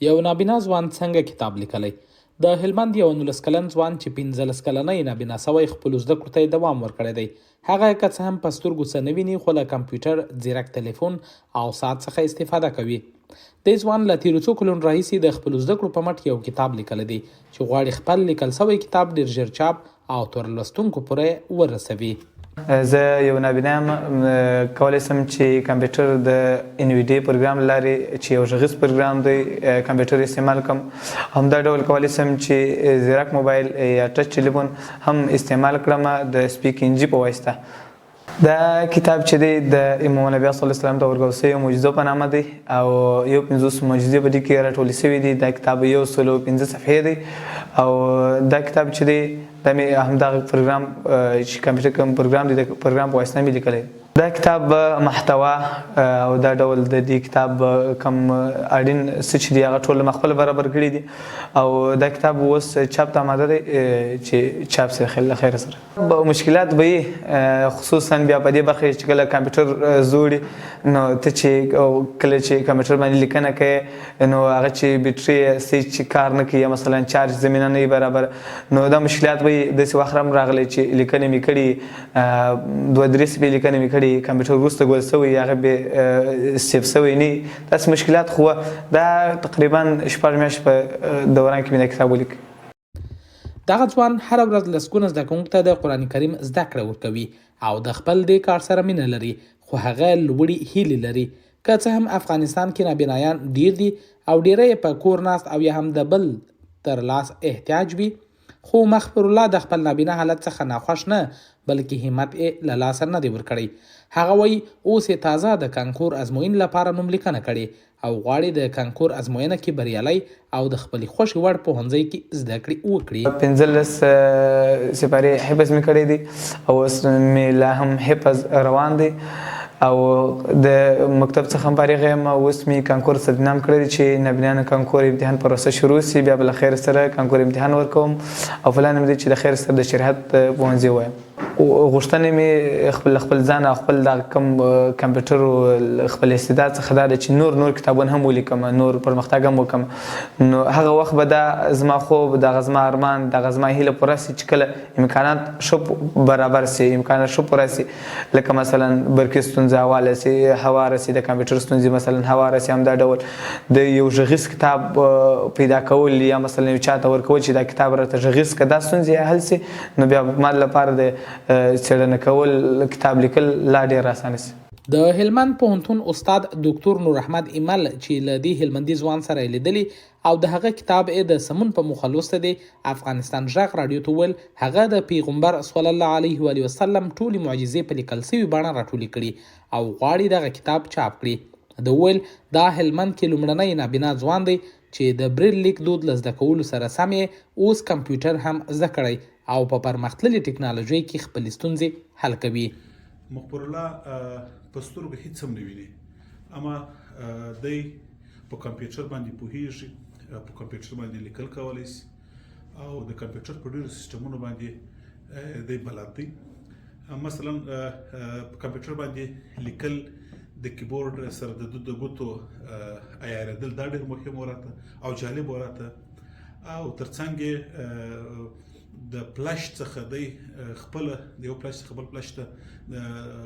یو نابینا ځوان څنګه کتاب لیکلی؟ د هلمند یو 19 کلن ځوان چې 15 کلنۍ نابینا سوی، خپلو زده کړو ته یې دوام ورکړی دی. هغه که څه هم په سترګو څه نه ویني، خو له کمپیوټر، ځیرک تلیفون او ساعت څخه استفاده کوي. دې ځوان له تېرو څو کلونو راهیسې د خپلو زده کړو په مټ یو کتاب لیکلی دی چې غواړي خپل لیکل سوی کتاب ډېر ژر چاپ او تر لوستونکو پورې ورسوي. زه یو نابینا یم، کولی شم چې کمپیوټر د ان وی ډي پروګرام له لارې چې یو غږیز پروګرام دی کمپیوټر استعمال کړم. همدا ډول کولی شم چې ځیرک موبایل یا ټچ ټلیفون هم استعمال کړم د سپیک انجي په واسطه. دا کتاب چې دی د امام الانبیاء صلی الله علیه وسلم ته ورکول شوی معجزو په نامه دی او 51 معجزې په دې کې راټولې شوې دي. دا کتاب 105 صفحې دی او دا کتاب چې دی دا مې همدغه پروګرام چې کمپیوټر کوم پروګرام دی د پروګرام په واسطه مې لیکلی. دا کتاب محتوا او دا ډول د دې کتاب کوم اړین څه چې دی هغه ټول ما خپل برابر کړي دي او دا کتاب اوس چاپ ته آماده دی چې چاپ سي له خیره سره. مشکلات به یي، خصوصا بیا په دې برخه کې چې کله کمپیوټر زوړي نو ته چې کله چې کمپیوټر باندې لیکنه کوې نو هغه چې بیټري یې صحیح چې کار نه کوي یا مثلا چارج زمینه نه وي برابره، نو دا مشکلات به یي. داسې وخت هم راغلی چې لیکنې مې کړي، دوه درې صفحې لیکنې مې کړي، کمپیوټر وروسته ګول شوی، هغه به سیف شوی نه. داسې مشکلات خو دا تقریبا 6 میاشتې په دوران کې مې دا کتاب ولیک. دغه ځوان هره ورځ لسګونه زده کوونکو ته د قرآن کریم زده کړه ورکوي او د خپل دې کار سره مینه لري، خو هغه لوړې هیلې لري. که څه هم افغانستان کې نابینایان ډیر دي او ډیری یې په کور ناست او یا هم د بل تر لاس احتیاج وي، خو مغفرالله د خپل نابینا حالت څخه ناخوښ نه، بلکې همت یې له لاسه نه دی ورکړی. هغه وایي اوس یې تازه د کانکور ازموینې لپاره نوم لیکنه کړې او غواړي د کانکور ازموینه کې بریالی او د خپلې خوښې وړ پوهنځۍ کې زده کړې وکړي. 15 سپارې حفظ مې کړی دی او اوس مې لا هم حفظ روان دی او د مکتب څخه هم فارغ یم. اوس مې کانکور ثبت نام کړی دی چې نابینایانو کانکور امتحان پروسه شروع سي، بیا به له خیر سره کانکور امتحان ورکوم او پلان مې دی چې د خیر سره د شریعت پوهنځي ووایم. غوښتنې مې خپل خپل ځان او خپل دغه کوم کمپیوټر او خپل استعداد څخه دا ده چې نور نور کتابونه هم ولیکم، نور پرمختګ هم وکم. نو هغه وخت به دا زما خوب، دغه زما ارمان، دغه زما هیله پوره سي چې کله امکانات ښه برابر سي، امکانات ښه پوره سي، لکه مثلا برقي ستونزه هواله سي، هواره سي، د کمپیوټر ستونزې مثلا هواره سي، همدا ډول د یو غږیز کتاب پیدا کول یا مثلا یو چاته ورکول چې دا کتاب راته غږیز که دا ستونزې حل سي، نو بیا ما لپاره د څېړنه کول، کتاب لیکل لا ډېر اسانه سي. د هلمند پوهنتون استاد دوکتور نور احمد ایمل چې له دې هلمندي ځوان سره یې لیدلي او د هغه کتاب یې د سمون په موخه لوستی دی، افغانستان ږغ راډیو ته وویل، هغه د پیغمبر صلی الله علیه و آله وسلم ټولې معجزې په لیکل سوي بڼه راټولې کړي او غواړي دغه کتاب چاپ کړي. ده وویل، دا هلمند کې لومړنی نابینا ځوان دی چې د بریل لیک دود له زده کولو سره سم یې اوس کمپیوټر هم زده کړی او په پرمختللې ټکنالوژۍ کې خپلې ستونزې حل کوي. مقبرالله په سترګو هیڅ هم نه ویني، اما دی په کمپیوټر باندې پوهیږي، په کمپیوټر باندې لیکل کولی شي او د کمپیوټر په ډیرو سیستمونو باندې دی بلد دی. مثلا په کمپیوټر باندې لیکل د کیبورډ سره د د ګوتو عیارېدل دا ډېر مهم وراته او جالب وراته، او ترڅنګ یې د فلش څخه دی خپل د یو فلش څخه بل فلش ته د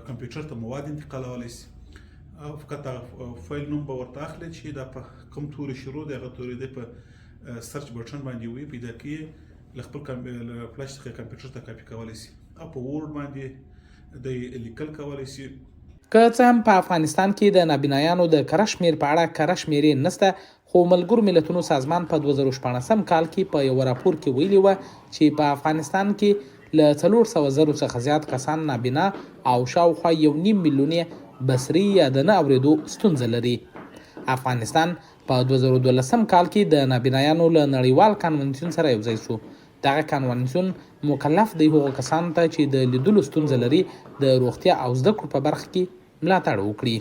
کمپیوټر ته مواد انتقالولی شي، او فقط هغه فایل نوم به ورته اخلي چې دا په کوم توري شروع دی، هغه توري دی په search button باندې وي پیدا کوي، له خپل له فلش څخه کمپیوټر ته کاپي کولی شي او په Word باندې دی لیکل کولی شي. که څه هم په افغانستان کې د نابینایانو د کره شمېر په اړه کره شمېرې نشته، خو ملګرو ملتونو سازمان په 2016 کال کې په یوه راپور کې ویلي وه چې په افغانستان کې له 400 زرو څخه زیات کسان نابینا او شاوخوا 1.5 میلیون یې بصري یا د نه اورېدو ستونزه لري. افغانستان په 2012 کال کې د نابینایانو له نړیوال کانونسیون سره یوځای شو. دغه کانونسیون مکلف دی هغو کسانو ته چې د لیدلو ستونزه لري د روغتیا او زده کړو په برخه کې ملاتړ وکړي.